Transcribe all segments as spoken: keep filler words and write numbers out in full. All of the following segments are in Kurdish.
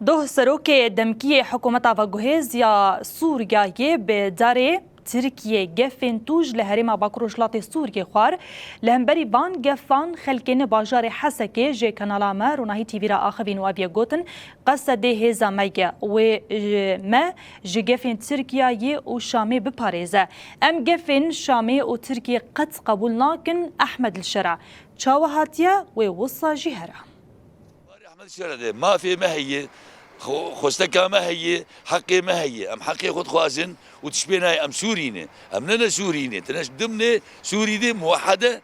Doh serokê demkî yê hikûmeta veguhêz ya Sûriyeyê bi darê Tirkiyê gefên tûj li herêma Bakur Rojhilatê Sûriyê xwar. Li hemberî van gefan xelkê li bajarê Hesekê ji kanala me Ronahî T V re axivîn û ev yek gotin, Qesedê hêza me ye wê ji me ji gefên Tirkiyeyê û Şamê biparêze. Em gefên Şamê û Tirkiyê qet qebûl nakin, Ehmed li Şera çawa hatiye wê wisa jî here. Barê Ehmed Şera de mafê me heye, xwe-, xwesteka me heye, heqê me heye. Em heqê xwe dixwazin û tişt pê nayê. Em Sûrî ne. Em ne ne Sûrî ne. Tine dimnê Sûrî de muwehhede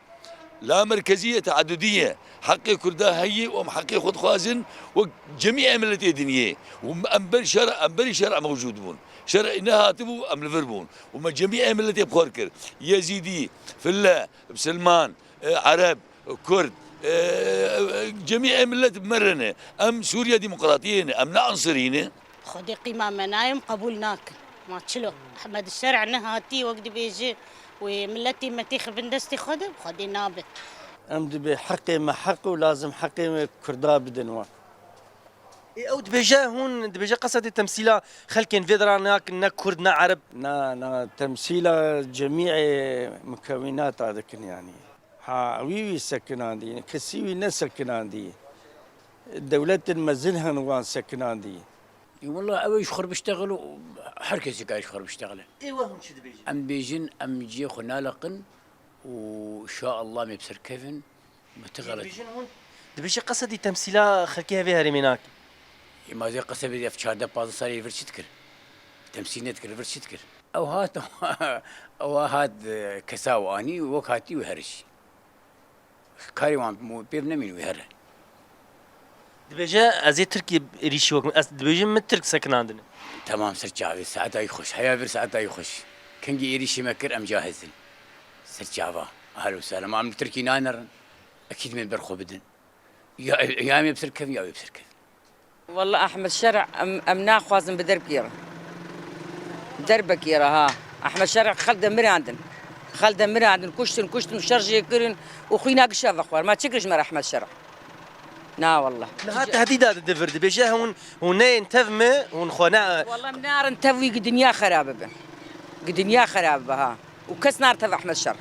la merkezî ye, teadudî ye. Heqê Kurda heye û em heqê xwe dixwazin wek cemî milletê dinyê. Û em ber şer, em berî şer mewcûd bûn. Şer nehatibû, em li vir bûn. Û me cemî milletê bi xwe kir. Yezîdî, fille, misilman, e, Ereb, Kurd, e, e, cemî ev millet bi me re ne. Em Sûriya Demokratiyê ne, em ne ansirî ne. Xwedê qîma me nayê, em qebûl nakin. Ma çilo? Ehmed Şer'a nehatî wek dibêje wê miletê me têxe bin destê xwe de, Xwedê nabe. Em dibê heqê me heq û lazim heqê me Kurda bidin wan. Ê, ew dibêje, hûn dibêje Qesedê temsîla xelkên vê dera nakin, ne Kurd, ne Ereb. Na, na, temsîla cemîê mukewînata dikin yanî. Ha, wî wî sekinandî, kesî wî nesekinandî. Dewletên mezin hin wan sekinandî. Ê, wela ew ê ji xwe re biştexile û her kesê kare ji xwe re biştexile. Ê, we hûn çi dibêjin? Em dibêjin, em cihê xwe naleqin û inşaallah em ê bi ser kevin. Bi ti xelet. Dibêjin hûn, dibêje Qesedî temsîla xelkê hevê herêmê nake. Ê, ma zê Qesedê ev çardeh pazdeh salê li vir çi dikir? Temsîl nedikir, li vir çi dikir? Ew hat, ew hat, e, kesa û anî û wek hatî û herişî. Karê wan pê nemîn wî here. Dibêje, ez ê Tirkiyê êrîşî wek min, ez dibêjim min Tirk sekinandine. Temam, ser çavê, saeta wî xweş. Heya vir saeta wî xweş. Kengî êrîşî me kir, em cahiz in. Ser çava. Ahlen û sehlen. Ma em li Tirkî nanerin. Ekîd em ê ber xwe bidin. Ya, ya em ê bi ser kevin, ya wê bi ser kevin. Walla Ehmed Şer'a em, em naxwazin bi derbekê re. Derbekê re ha. Ehmed Şer'a xelk de mirandin. Xelk de mirandin, kuştin, kuştin, şer jê kirin û xwîna gişa vexwar. Ma çi kir ji me re Ehmed Şer'a? Na walla. Niha tehdîda dide vir, dibêje hûn, hûn neyên tev me, hûn xwe ne. Walla em narin tev wî, gi dinya xerabe be. Gi dinya xerabe be ha. Û kes nar tev Ehmed Şer.